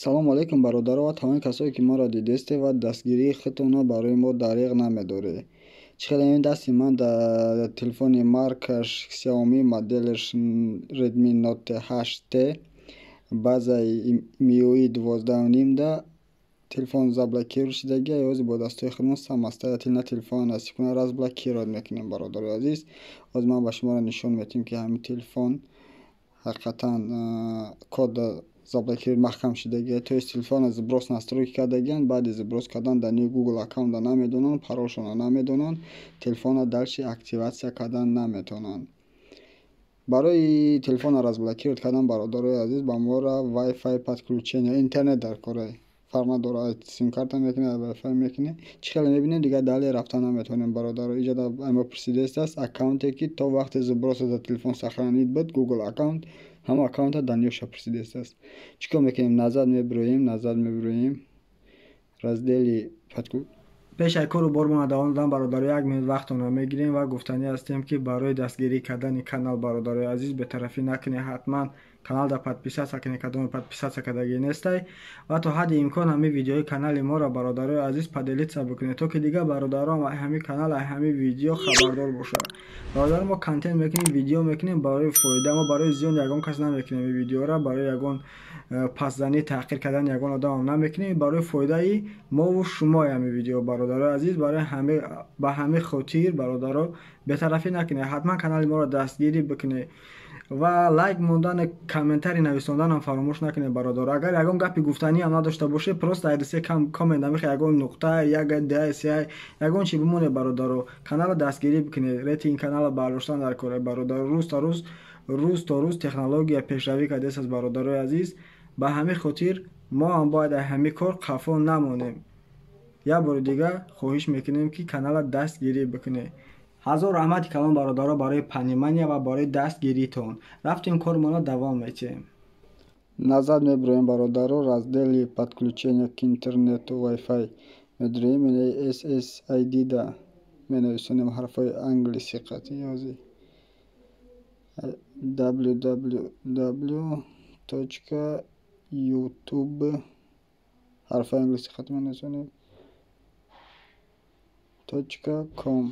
Салому алейкум, бародаро ва тамоми касое, ки моро дидесте ва дастгирии худтонро барои мо дариғ намедоред. Чӣ хеле ин дасти ман дар телефони маркаш Xiaomi, моделаш Redmi Note 8T, базаи MIUI 12.5 да телефон заблокировать шудагия. Ҳозир бо дастҳои худмон самостоятельно телефонро насиб кунад, разблокировать мекунем, бародарои азиз. Ҳозир ман ба шуморо нишон медиҳем, ки ҳамин телефон ҳақиқатан код заблокировать, маҳкам шудагия, то есть телефонро сброс настройки кардагиянд. Баъди сброс кардан данные Google аккаунтро намедонанд, паролшонро намедонанд, телефонро дальше активация кардан наметавонанд. Барои телефонро разблокировать кардан, бародарои азиз, ба моро Wi-Fi подключение, интернет дар кора, фарқ надорад, симкарта мекунӣ, Wi-Fi мекунӣ. Чӣ хеле мебинем, дигар далее рафта наметавонем, бародаро. Иҷода мо пурсидааст, аккаунте ки то вақти сброса дар телефон сохранить буд, Google аккаунт, ҳамон аккаунта данныеша пурсидааст. Чӣ кор мекунем? Назад мебироем, назад мебироем, раздели Пеш аз кору бормона давом додан, бародаро, як минут вақтонро мегирем ва гуфтанӣ ҳастем, ки барои дастгирӣ кардани канал, бародарои азиз, бетарафӣ накунед. Ҳатман каналда подписаться кунед, кадоме подписаться кардагӣ нестай, ва то ҳадди имкон ҳамин видеои канали моро, бародарои азиз, поделиться бикунед, то ки дигар бародарон ҳамин канал, ҳамин видео хабардор бошад. Бародаро, мо контент мекунем, видео мекунем барои фоида, мо барои зиён ягон кас намекунем ин видеоро, барои ягон пасзанӣ, таҳқир кардани ягон одамам намекунем, барои фоидаи мову шумо ҳамин видео, бародарои азиз. Барои ба ҳамин хотир, бародаро, бетарафӣ накунед, ҳатман канали моро дастгирӣ бикунед ва лайк мондан, комментарий нависонданам фаромӯш накунед, бародаро. Агар ягон гапи гуфтаниам надошта бошед, просто айдисе коммент намехе, ягон нуқта, як д се, ягон чи бимонед. Бародаро, каналро дастгирӣ бикунед, рейтинг каналро бардоштан дар кора, бародаро. Рӯз то рӯз, рӯз то рӯз технология пешравӣ кардааст, бародарои азиз. Ба ҳамин хотир мо ҳам бояд аз ҳамин кор қафо намонем. Як бори дигар хоҳиш мекунем, ки каналро дастгирӣ бикунед. Ҳазор раҳмати калон, бародаро, барои понимания ва барои дастгиритон. Рафтем, кормонро давом метиҳем. Назад мебироем, бародаро, раздели подключения к интернету, Wi-Fi медироем, SSID да менависонем ҳарфҳои англиси қатъи ҳозир www.youtube, ҳарфҳои англиси қатъи менависонем, .com.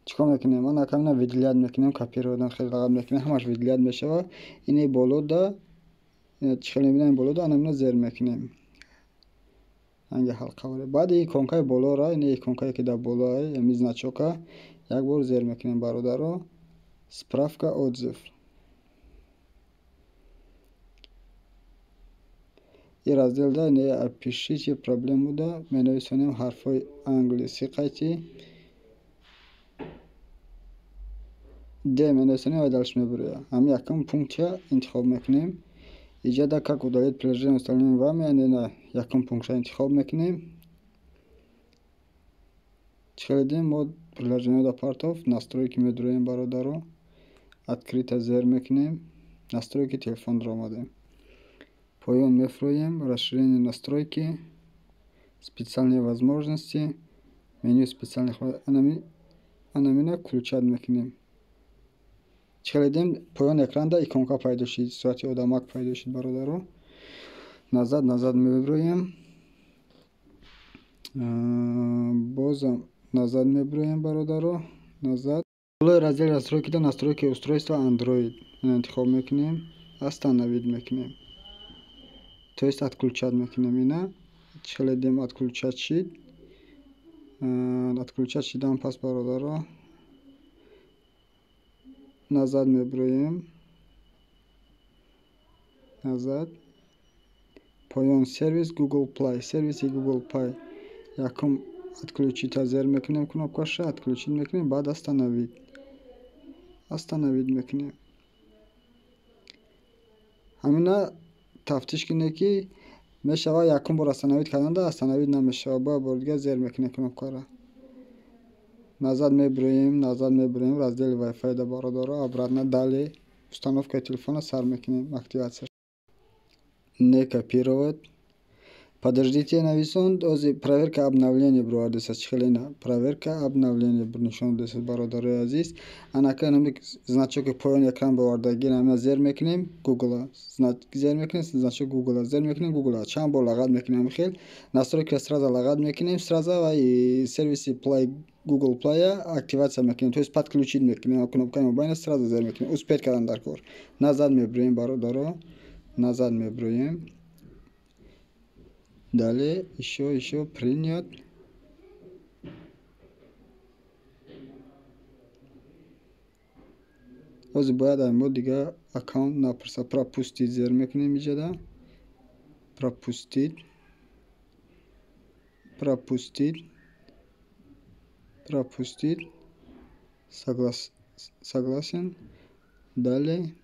Чӣ кор мекунем? Ана камина выделять мекунем, копировать хеле рақам мекунем, ҳамаш выделять мешавад. Ини болода чӣ хеле мебинем, болода анамина зер мекунем, ранги ҳалқаваре. Баъди иконкаи болора, ини иконкае ки дар болоа, ами значока як бор зер мекунем, бародаро. Справка, отзыв, и раздел да ини опишите проблему да менависонем ҳарфҳои англисӣ қайти д менависонем ва дальше мебирояд. Ҳамин якум пунктя интихоб мекунем. Иҷода как удалить приложение, установленное вами, яъне якум пунктша интихоб мекунем. Чӣ хеле дидем, мо приложение да партов, настройки медуроем, бародаро, открыто зер мекунем, настройки телефонро омадем, поён мефуроем, расширение, настройки, специальные возможности, меню специальных, анамина включать мекунем. Чӣ хеле дидем, поёни экранда иконка пайдо шид, сурати одамак пайдо шид, бародаро. Назад, назад мебироем, бозам назад мебироем, бародаро, назад. Болои раздели настройки да настройки устройства Android интихоб мекунем, остановить мекунем, то есть отключать мекунем. Ина чӣ хеле дидем, отключать шид. Отключать шидан пас, бародаро, назад мебироем, назад, поён, сервис Google Play, сервиси Google Play якум отключить зер мекунем, кнопкаша отключить мекунем, баъд остановить, остановить мекунем. Ҳамина тафтиш кунед, ки мешавад. Якум бор остановить карданда остановить намешавад, бояд бори дигар зер мекунем кнопкаро. Назад мебироем, назад мебироем, раздели Wi-Fi да, бародаро, обратно, далее, установкаи телефона сар мекунем, активация, не копировать. Подождите нависонд, ози проверка обновление бировардеса. Чӣ хеле ина проверка обновление нишон додеса, бародарои азиз. Анака нами значоки поёни экран бовардаги, ҳамина зер мекунем, Гугла зер мекунем, значок Гугла зер мекунем, Гугла чанд бор лағат мекунем, хел настройка сразу лағат мекунем, сразу ва сервиси Play, Google Play активация мекунем, то есть подключить мекунем, кнопкаи мобайна сразу зер мекунем. Успеть кардан дар кор. Назад мебироем, бародаро, назад мебироем. Далее еще принят. Ҳозир бояд мо дига аккаунт напурса. Пропустить зер мекунем иҷода. Пропустить. Пропустить. Пропустить. Согласен. Далее.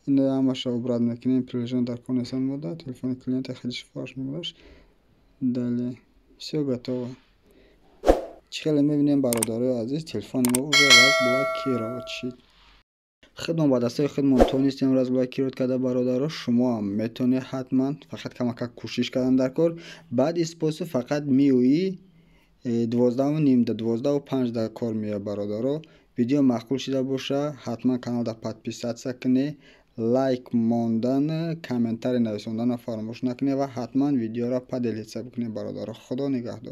Ина ҳамаша убрать мекунем, приложение дар кор несан мода, телефони клиента хеле фарш мебошад. Далее. Всё готово. Чӣ хеле мебинем, бародарои азиз, телефони мо уже разблокировать шид. Худмон ба дастҳои худмон тонистем разблокировать карда, бародаро. Шумо ҳам метавонед ҳатман, фақат камакак кӯшиш кардан дар кор. Баъди способ фақат MIUI 12.5 да 12.5 да кор меояд, бародаро. Видео маъқул шида боша, ҳатман каналда подписаться кунед, лайк мондан, комментарий нависонданро фаромӯш накунед ва ҳатман видеоро поделиться бикунед, бародаро. Худо нигаҳдор.